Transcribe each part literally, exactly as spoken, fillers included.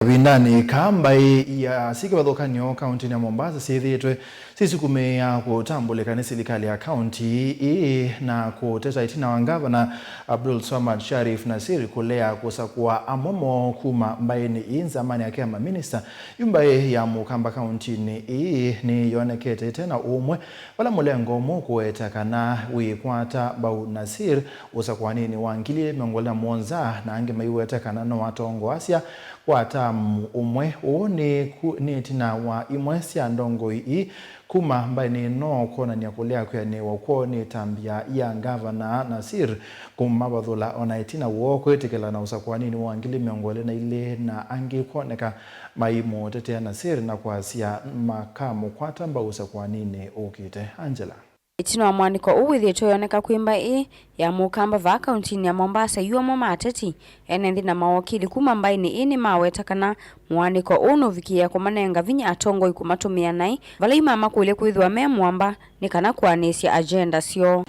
Kavindanĩ kaa, mbaĩ ya syĩ kĩvathũkany'o kauntinĩ ya Mombasa syĩthĩĩtwe sisukumĩĩa kũtambũlĩka nĩ silikalĩ ya kaunti ĩĩ na kũteta ĩtina wa ngavana Abdul Swamad Sharif Nassir kũlea kũsakũa amwe moo kuma mbaĩnĩ ĩĩ nzamanĩ yake ya maminista. Yu mbaĩ ya Mũkamba kauntinĩ ĩĩ nĩyonekete ĩte na ũmwe, vala mũlengo ũmwe ũkũweta kana wĩkwata mbau Nassir ũsakũaninĩ wa ngili ilĩ mĩongo ĩlĩ na mũonza, na angĩ maiweta kana no atongoasya kwa tamu ũmwe. Ũũ nĩ ku-, nĩ ĩtina wa imwe sya ndongoi ii kuma mbaĩnĩ ĩno kwonany'a kũlea kwĩanĩwa kwoo nĩ ĩtambya ya ngavana Nassir kũmavathũla, o na ĩtina woo kwĩtĩkĩla na ũsakũaninĩ wa ngili mĩongo ĩlĩ na ilĩ na angĩ kwoneka maimũtetea Nassir na kwasya makamũkwata mbau ũsakũaninĩ ũkĩte. Angela. Ĩtina wa mũaanĩko ũũ wĩthĩĩtwe ũyoneka kwĩ mbaĩ ĩĩ ya Mũkamba vaa kauntinĩ ya Mombasa, yu amwe ma ateti, ene nthĩ na mawokili kuma mbaĩnĩ ĩĩ nĩmaweta kana mũaanĩko ũũ nũvikĩĩa kũmanenga vinya atongoi kũmatũmĩa naĩ vala yu mamakũlya kwĩthĩwa me mũamba nĩ kana kũanĩsya agenda syoo.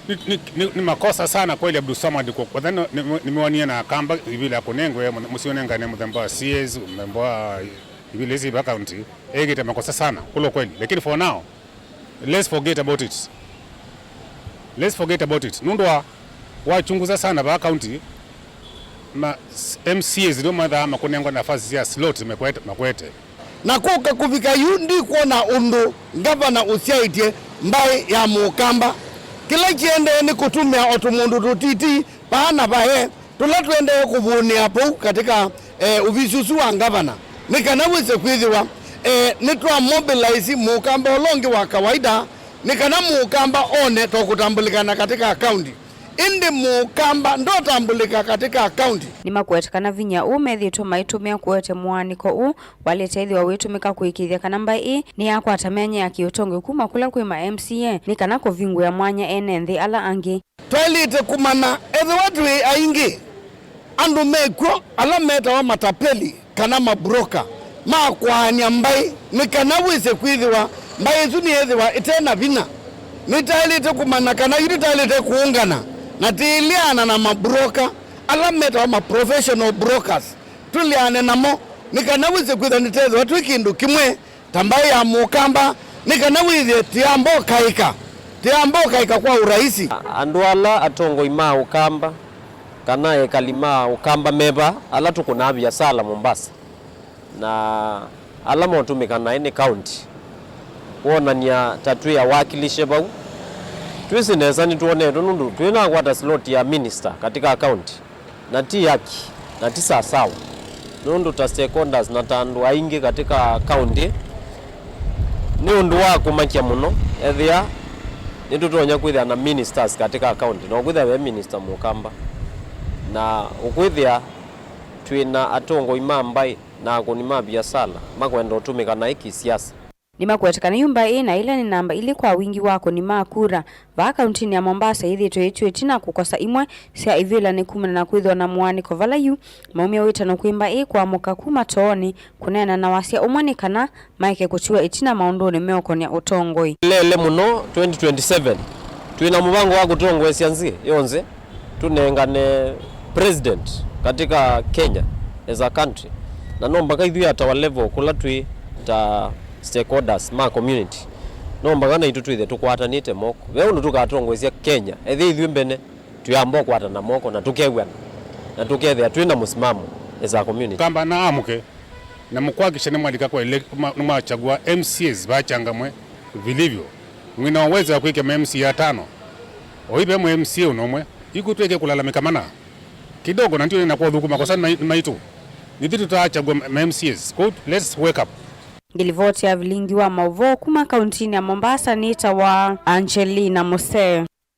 Ni, ni, ni, ni makosa sana kweli Abdul Samad kwa, kwa dhani ni, ni, nimewania na Kamba ivila kunengwe, msione ngane mthemba wa C S, mthemba wa ivila hizi vaa county. Egite makosa sana, kula kweli. Lakini for now, let's forget about it. Let's forget about it. Nũndũ wa, wachunguza sana vaa county, ma, M C As ndio mathaa makunengwa nafasi cia slot mekwete, makwete. Na kũka kũvika yu, ndikwona ũndũ ngavana ũsyaĩtye mbaĩ ya Mũkamba. Kĩla kĩendee nĩ kũtumĩa o tũmũndũ tũtiti vaa na vae, tũla tũendee kũvũnĩa vau katika, eh, ovisi ũsu wa ngavana, nĩ kana wĩse kwĩthĩwa, eh, nĩtwa mobilize Mũkamba ũla ũngĩ wa kawaida, nĩ kana Mũkamba one ta ũkũtambũlĩkana katika kaunti. Ĩndĩ Mũkamba ndotambũlĩka katika kaunti. Nĩmakwete kana vinya ũũ methĩĩtwe maitũmĩa kũete mũaanĩko ũũ walĩte ĩthĩwa wĩtũmĩka kũĩkĩĩthya kana mbaĩ ĩĩ nĩyakwata myanya ya kĩũtongoi kuma kũla kwĩ ma M C A nĩ kana kũvingũĩa mwanya ene nthĩ ala angĩ. Twaĩlĩte kũmanya ethĩwa twĩ aingĩ, andũ mekw'o ala metawa matapeli kana mabroka ma kwaany'a mbaĩ, nĩ kana wĩse kwĩthĩwa mbaĩ ĩsu nĩyĩthĩwa ĩte na vinya. Nĩtaĩlĩte kũmanya kana yu tũtaĩlĩte kũũngana na tĩĩleana na mabroka ala metawa ma professional brokers, tũleane namo, nĩ kana wĩse kwĩthĩwa nĩtethĩwa twĩ kĩndũ kĩmwe ta mbaĩ ya Mũkamba, nĩ kana wĩthĩe tĩamba ũkaĩka, tĩamba ũkaĩka kwa ũraisi. Andũ ala atongoi ma Ũkamba kana ekali ma Ũkamba me vaa, ala tũkũnaa viasala Mombasa, na ala motũmĩka naĩ nĩ kaunti kwonany'a ta twĩ awakilishe vau, twĩsĩ nesa nĩtwonetwe nũndũ twĩnakwata slot ya minister katika kaunti. Na ti haki, na ti sasawa. Nũndũ ta stakeholders na ta andũ aingĩ katika county, nĩ ũndũ wa kũmakya mũno ethĩa nĩtũtonya kwĩthĩa na ministers katika county, na ũkwĩthĩa ve minister Mũkamba, na ũkwĩthĩa twĩ na atongoi ma mbaĩ na akũni ma viasala makwenda ũtũmĩka naĩ kĩsiasa. Nĩmakwete kana yu mbaĩ ĩĩ na ĩla nĩ namba ilĩ kwa wingĩ wa akũni ma kura vaa kauntinĩ ya Mombasa yĩthĩĩtwe ĩtw'ĩtĩ na kũkosa imwe sya ivĩlanĩ kumana na kwĩthĩwa na mũaanĩko vala yu maumya wĩtano kwĩ mbaĩ ĩĩ kũamũka kuma toonĩ kũneena na wasya ũmwe nĩ kana maeke kũtiwa ĩtina maũndũnĩ meũkonĩa ũtongoi. Lele mũno twenty twenty-seven, twĩ na mũvango wa kũtongoesya nzĩ yonthe tũnengane president katika Kenya as a country, na no mpaka ithyĩ at our level kũla twĩ ta stakeholders ma community, no mpaka naitũ twĩthĩe tũkwatanĩte moko. Ve ũndũ tũkatongoesya Kenya ethĩa ithyĩ mbene twĩamba ũkwatana moko na tũkew'ana na tũkethĩa twĩ na mũsimamo as a community. Kamba na amũke na mũkwakisha nĩmwalika kwa ele-, ma-, nĩmwachagua M C As vachangamwe vilivyo. Mwĩ na uwezo wa kwĩkĩa ma M C A atano. Oyu ve mwe M C A ũna ũmwe. Iku twĩke kũlalamika mana kidogo na ndio nĩnakuwa thukuma kwa sababu nĩ maitũ. Nithu tutaachagua ma M C As. Kwa hiyo, let's wake up. Ngĩlivoti ya vilingi wa maũvoo kuma kauntinĩ ya Mombasa nĩtawa Angelina Musee.